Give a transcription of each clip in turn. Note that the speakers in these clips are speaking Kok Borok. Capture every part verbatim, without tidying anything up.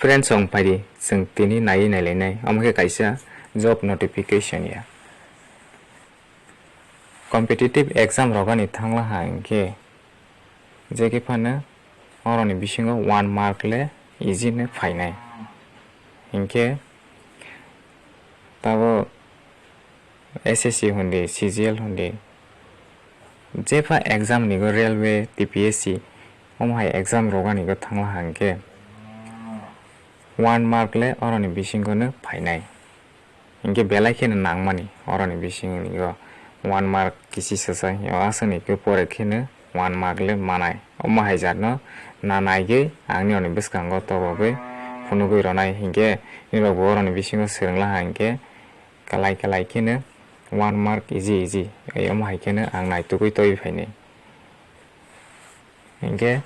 Friends, chwng phaidi, chwng tini naiwi nailainai, omo khe kaisa job notification ya. Competitive exam rogani thangla ha hinkhe, je khe phano oroni bisingo one mark le easy no phainai. Hinkhe tabo S S C hundi, C G L hundi, jepha exam nigo railway, T P S C, omo hai exam rogani go thangla ha hinkhe one mark le oroni bisingo no phainai. Hinkhe belai kheno nangmani oroni bisingo one mark kisi sasa, o aswkni khe pore kheno one mark le manai. Omo hai jatno na naigwi ang nirokni bwskango tobogwi phunugwi rwnai, hinkhe nirokbo oroni bisingo swrwngla ha hinkhe kalai kalai kheno one mark easy easy, omo hai kheno ang naitugwi twiwi phainai. Hinkhe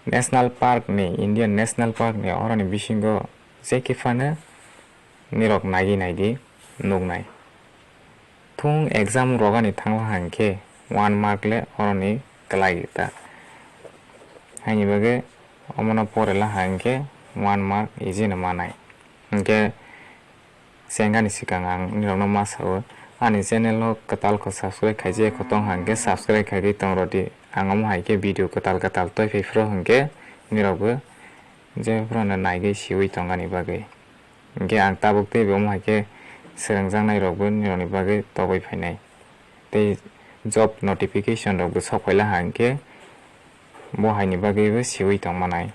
National Park ni, Indian National Park ni oroni bisingo je khe phano nirok naiwi naidi nuknai. Thung exam rogani thangla hinkhe one mark le oroni kwlai ta. Haini bagwi omono porela hinkhe one mark easy no manai. Hinkhe Chengani swkang ang nirokno ma sao, ani channel o kwtal khe subscribe khaijak khe tong hwnkhe subscribe khaiwi tong rwdi. Ang omo hai khe video kwtal kwtal twi phai phuru hwnkhe nirokbo je phuru no naigwi siwi tongani bagwi. Hinkhe ang tabuk teibo omo hai khe swrwngjaknai rokbo nirokni bagwi tobwi phainai. Tei job notification rokbo sok phaila hinkhe bo haini bagwibo siwi tongmanai.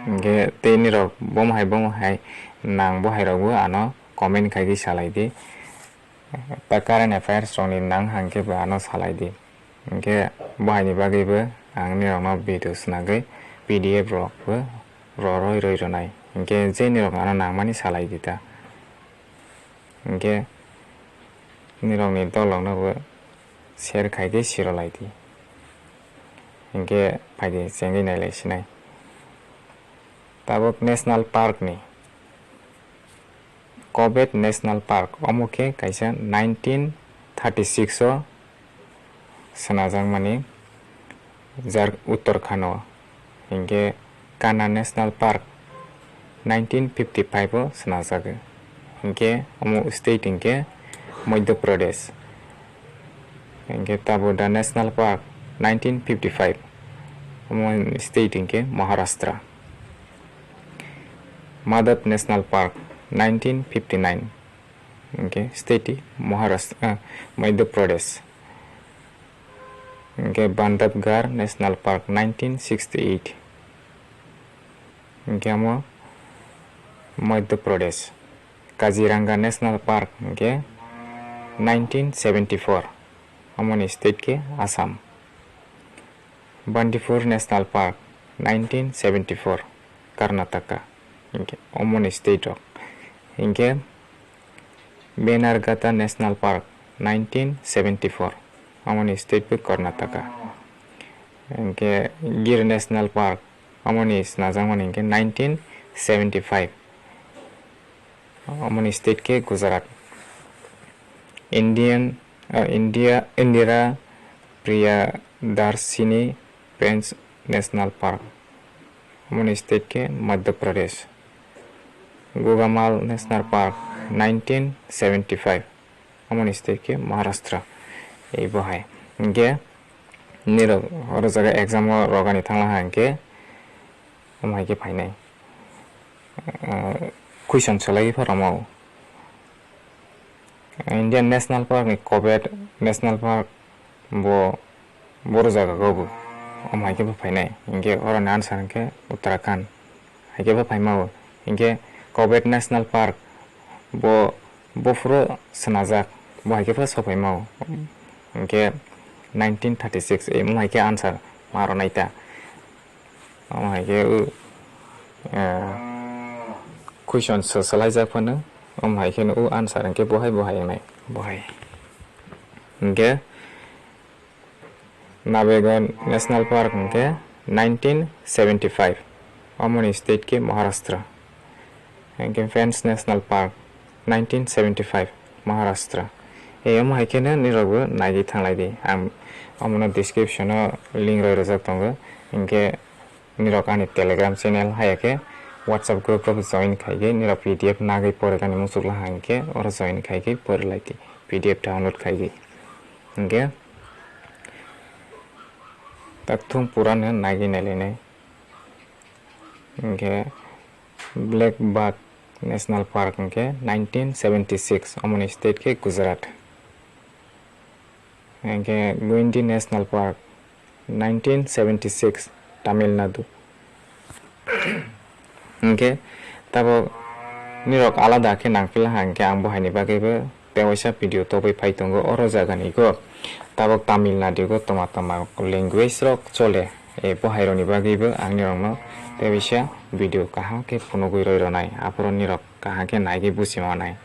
Hinkhe tei nirok bomo hai bomo hai nang bo hai rokbo ano comment khaigwi salai di. Ta current affairs rokni nang hinkhe bo ano salai di. Hinkhe bo haini bagwibo ang nirokno video swnagwi P D F rokbo roroi roi rwnai. Hinkhe je nirok ano nangmani salai di ta. Hinkhe nirokni dolroknobo share khaigwi sirolai di. Hinkhe phaidi chengwi nailai sinai. Tabuk National Park ni, Corbett National Park, omo khe kaisa nineteen thirty six o swnajakmani, jar Uttarakhand o, hinkhe Kanha National Park nineteen fifty five o swnajago, hinkhe omo state hinkhe Madhya Pradesh, hinkhe Taboda National Park nineteen fifty five, omo state hinkhe Maharashtra, Madhav National Park nineteen fifty nine, hinkhe state Maharashtra, ah, Madhya Pradesh. Hinkhe Bandhavgarh National Park nineteen sixty eight. Hinkhe omo Madhya Pradesh. Kaziranga National Park hinkhe nineteen seventy four. Omoni state khe Assam. Bandipur National Park nineteen seventy four, Karnataka. Hinkhe omoni state rok. Hinkhe Bannerghatta National Park nineteen seventy four, omoni state bo Karnataka. Hinkhe Gir National Park, omoni swnajakmani hinkhe nineteen seventy five, omoni state khe Gujarat. Indian, ah, India, Indira Priyadarshini Panch National Park, omoni state khe Madhya Pradesh. Gogamal National Park nineteen seventy five, omoni state khe Maharashtra. Ei bo hai. Hinkhe nirok oro jaga exam o rogani thangla ha hinkhe omo hai khe phainai. Ah, question swlaiwi pha rwmao. Indian National Park ni Corbett National Park bo, boro jaga go bo. Omo hai khe bo phainai. Hinkhe oroni answer hinkhe Uttarakhand. Hai khe bo phaimao. Hinkhe Corbett National Park bo, bo phuru swnajak. Bo hai khe bo sophaimao. Hinkhe nineteen thirty six, omo hai khe answer ma rwnai ta. Omo hai khe o, eh, question swlaijak phano, omo hai kheno o answer hinkhe bo hai, bo hai wngnai, bo hai. Hinkhe Nabegon National Park hinkhe nineteen seventy five, omoni state khe Maharashtra. Hinkhe Panch National Park nineteen seventy five, Maharashtra. E, omo hai kheno nirokbo naigwi thanglaidi. Ang omono description o link roi rwjak tongo. Hinkhe Nirok ani Telegram channel haya khe WhatsApp group rok join khaigwi nirok P D F nagwi porikani muchukla hangkhe oro join khaigwi porilai di, P D F download khaigwi. Hingkhe takthung purano nagwi nailainai. Hingkhe Black Buck National Park hingkhe nineteen seventy six, omoni state khe Gujarat. Hingkhe Guindy National Park, nineteen seventy six, Tamil Nadu. Hingkhe tabok nirok alada khe nangphila hingkhe ang bo haini bagwibo tewaisa video tobwi phai tongo oro jagani go. Tabok Tamil Nadu go toma toma language rok chole. E bo hairokni bagwibo ang nirokno tewaisa video kaham khe phunugwi roi rwnai. Aphuru nirok kaham khe naigwi buji manai.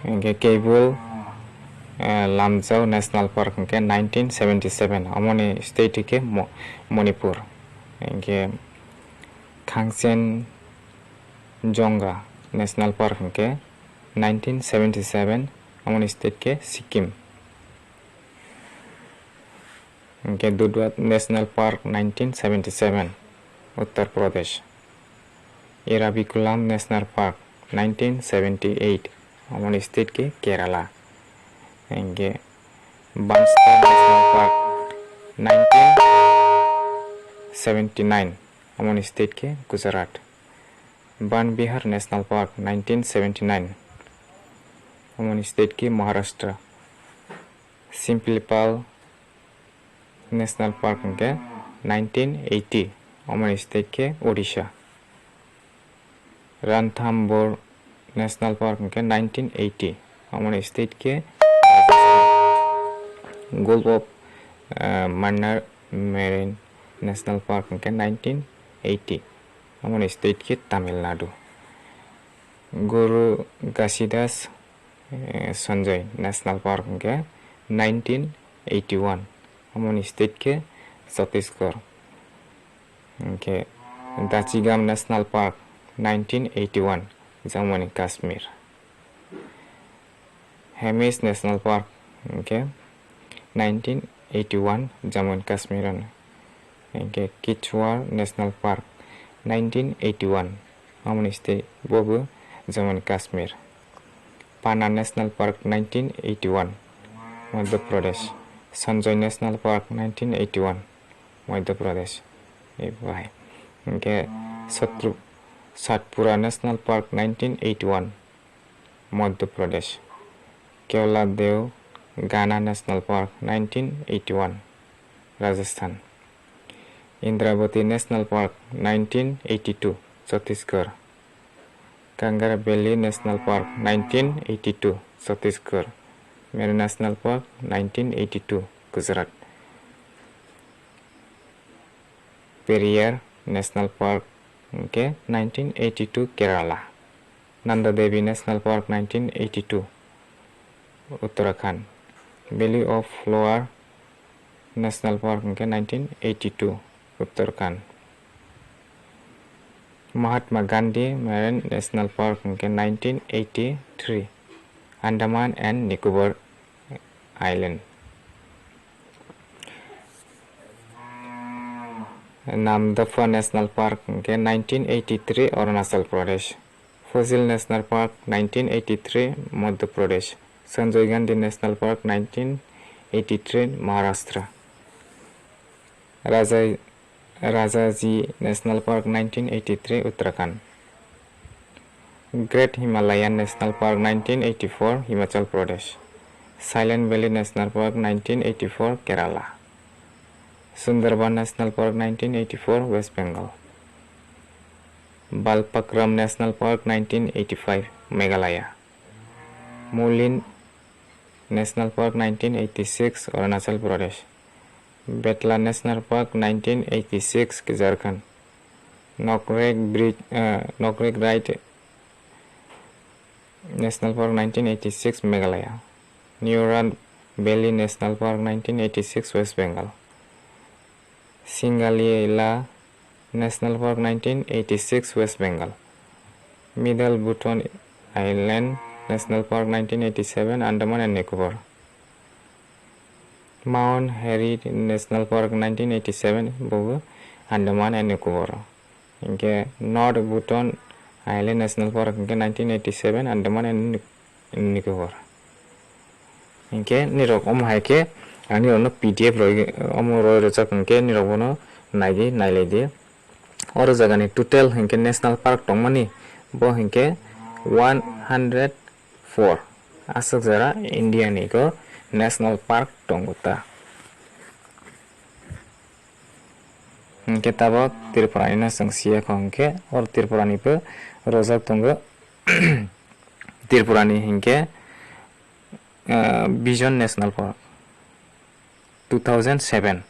Hingkhe Keibul, eh, Lamjao National Park hingkhe nineteen seventy seven, omoni state hingkhe Mo-, Manipur. Hingkhe Khangchen Jonga National Park hingkhe nineteen seventy seven, omoni state khe Sikkim. Hingkhe Dudhwa National Park nineteen seventy seven, Uttar Pradesh. Eravikulam National Park nineteen seventy eight, omoni state khe Kerala. Hingkhe Bansta National Park nineteen seventy nine, omoni state khe Gujarat. Ban Bihar National Park nineteen seventy nine, omoni state khe Maharashtra. Simplipal National Park hingkhe nineteen eighty, omoni state khe Odisha. Ranthambore National Park hingkhe nineteen eighty, omoni state khe Rajasthan. Gulf of, eh, Mannar Marine National Park hingkhe nineteen eighty, omoni state khe Tamil Nadu. Guru Ghasidas eh, Sanjay National Park hingkhe nineteen eighty one, omoni state khe Chhattisgarh. Hingkhe Dachigam National Park nineteen eighty one, Jammu and Kashmir. Hemis National Park hingkhe nineteen eighty one, Jammu and Kashmir ano. Hingkhe Kichwar National Park nineteen eighty one, omoni state bobo Jammu and Kashmir. Panna National Park nineteen eighty one, Madhya Pradesh. Sanjay National Park nineteen eighty one, Madhya Pradesh. Ebo hai. Hingkhe Satru-, Satpura National Park nineteen eighty one, Madhya Pradesh. Keoladev Gana National Park nineteen eighty one, Rajasthan. Indravati National Park nineteen eighty two, Chhattisgarh. Kangra Valley National Park nineteen eighty two, Chhattisgarh. Meru National Park nineteen eighty two, Gujarat. Periyar National Park hingkhe nineteen eighty two, Kerala. Nanda Devi National Park nineteen eighty two, Uttarakhand. Valley of Flower National Park hingkhe nineteen eighty two, Uttarakhand. Mahatma Gandhi Marine National Park hingkhe nineteen eighty three, Andaman and Nicobar Island. Namdapha National Park hingkhe nineteen eighty three, Arunachal Pradesh. Fossil National Park nineteen eighty three, Madhya Pradesh. Sanjay Gandhi National Park nineteen eighty three, Maharashtra. Raja-, Rajaji National Park nineteen eighty three, Uttarakhand. Great Himalayan National Park nineteen eighty four, Himachal Pradesh. Silent Valley National Park nineteen eighty four, Kerala. Sundarban National Park nineteen eighty four, West Bengal. Balpakram National Park nineteen eighty five, Meghalaya. Mulin National Park nineteen eighty six, Arunachal Pradesh. Betla National Park nineteen eighty six, Jharkhand. Nokrek Bridge, uh, Nokrek Ride National Park nineteen eighty six, Meghalaya. Neora Valley National Park nineteen eighty six, West Bengal. Singalila National Park nineteen eighty six, West Bengal. Middle Bhutan Island National Park nineteen eighty seven, Andaman and Nicobar. Mount Harriet National Park nineteen eighty-seven, bobo Andaman and Nicobar. Hinkhe North Bhutan Island National Park hinkhe nineteen eighty-seven, Andaman and Nic-, Nicobar. Hinkhe nirok omo hai khe ang nirokno P D F roi omo roi rwjak hinkhe nirok bono naidi, nailaidi. Oro jagani total hinkhe national park tongmani bo hinkhe one hundred four. Aswk jora India ni go national park tongo ta. Hinkhe tabok Tripura ni no chwng siya kho hinkhe oro Tripura ni bo rojak tongo. Tripura ni hinkhe, ah, Vision National Park two thousand seven.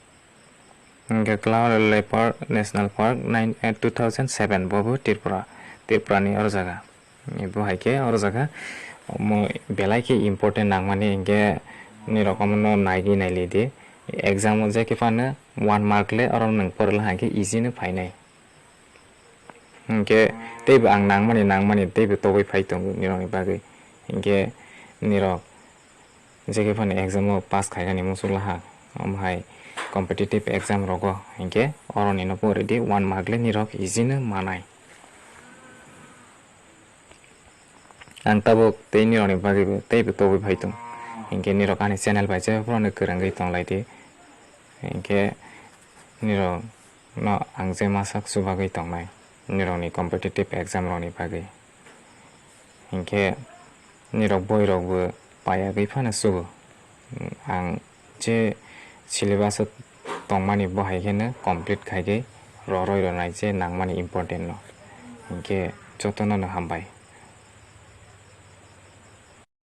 Hinkhe Cloud Leopard National Park nine, eh, two thousand seven, bobo Tripura, Tripura ni oro jaga. Bo hai khe oro jaga omo belai khe important nangmani hinkhe nirok omono naidi, nailaidi. Exam o je khe phano one mark le oro nwng porla hai khe easy no phainai. Hinkhe teibo ang nangmani, nangmani teibo tobwi phai tongo nirokni bagwi. Hinkhe nirok je khe phano exam o pass khainani muchuk laha, omo hai competitive exam rogo hinkhe oroni no pore di one mark le nirok easy no manai. Ang tabuk tei nirokni bagwi bo teibo tobwi phai tong. Hinkhe nirok ani channel bai je phano kwrwngwi tong lai di. Hinkhe nirok no ang je masa chubagwi tongnai nirokni competitive exam rokni bagwi. Hinkhe nirok boi rok bo paiya gwi phano chugo. Ang je syllabus o tongmani bo hai kheno complete khai khe roroi rwnai je nangmani important no. Hinkhe jotono no hambai.